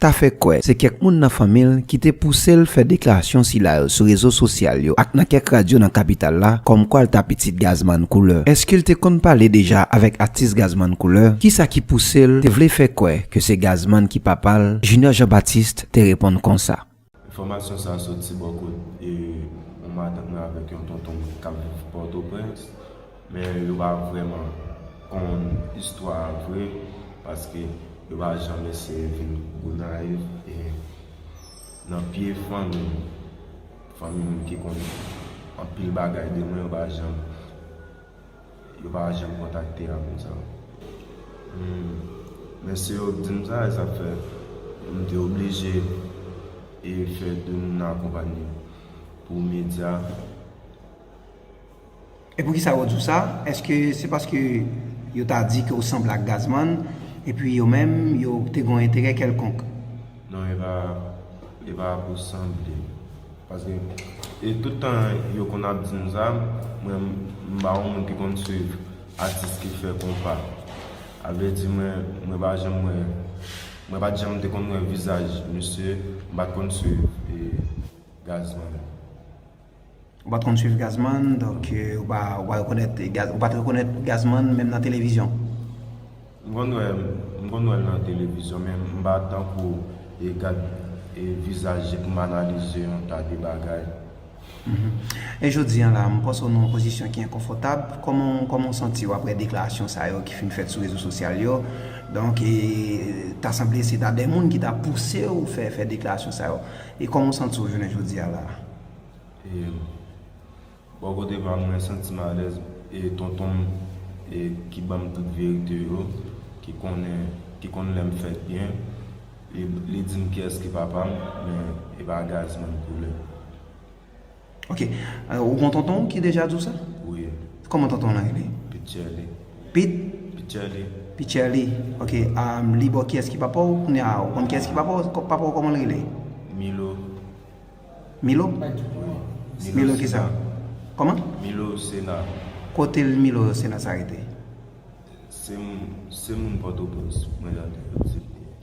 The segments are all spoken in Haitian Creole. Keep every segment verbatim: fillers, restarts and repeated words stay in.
ta fè kwè se kèk moun nan fanmi l ki te pouse l fè deklarasyon sila yo sou rezo sosyal yo ak nan kèk radyo nan kapital la, kòmkwa l ta pitit Gazman Koulè. Èske l te konn pale deja avèk atis Gazman Koulè? Kisa ki pouse l te vle fè kwè ke se Gazman ki papa l? Junior Jean Baptiste te reponn konsa. Enfòmasyon sa a soti bò kot, e, yon matant mwen avèk yon tonton mwen k ap viv Pòtoprens, men yo pa vrèman konn istwa a vre, paske yo pa janm eseye vin Gonayiv, e nan pye fanmi m, fanmi m ki konn anpil bagay de mwen, yo pa janm yo pa janm kontakte avè m sa. Hmm. Men se yo k di m sa, e sa k fè m te oblije e fè de moun akonpanye pou medya. E poukisa yo di w sa? Èske se paske yo ta di ke w sanble ak Gazman, epi yo menm, yo te gen yon enterè kèlkonk? Non, e pa, e pa pou sanble. Paske, e tout tan yo konn ap di m sa, mwen, m pa yon moun ki konn swiv atis ki fè konpa. A vle di, mwen, mwen pa janm wè, mwen pa t janm te konn wè vizaj misye, m pa t konn swiv, e, Gazman. Ou pa t konn swiv Gazman, donk, e, ou pa, ou pa rekonèt Gaz-, ou pa t rekonèt Gazman menm nan televizyon? M konn wè, m konn wè l nan televizyon, men m pa tankou e gad e vizaj li pou m analize yon ta de bagay. Mhm. E jodi a la, m panse w nan yon pozisyon ki enkonfòtab. Kòman, kòman w santi w apre deklarasyon sa yo ki fin fèt sou rezo sosyal yo? Donk, e, ta sanble se ta de moun ki ta pouse w fè, fè deklarasyon sa yo. E kòman w santi w jounen jodi a la? E, Bò kote pa m, mwen santi m alèz, e tonton m, e ki ban m tout verite yo, ki konnen, ki konn lè m fèt byen, e li di m kiyès ki papa m, men e pa Gazman Koulè. Ok. E, ou gon tonton ki deja di w sa? Wi. Kòman tonton w lan rele? Pit Chèli. Pit? Pit Chèli. Pit Chèli. Ok. Um, li ba w kiyès ki papa w? Kounye a, ou konn kiyès ki papa w? Papa w kòman l rele? Milo. Milo? Milo kisa? Kòman? Milo Sena. Kote Milo Sena sa rete? Se moun, se moun Pòtoprens, mwen tande yo di.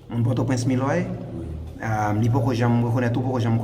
Moun Pòtoprens Milo a ye? Wi. Ah, li poko janm rekonèt ou, poko janm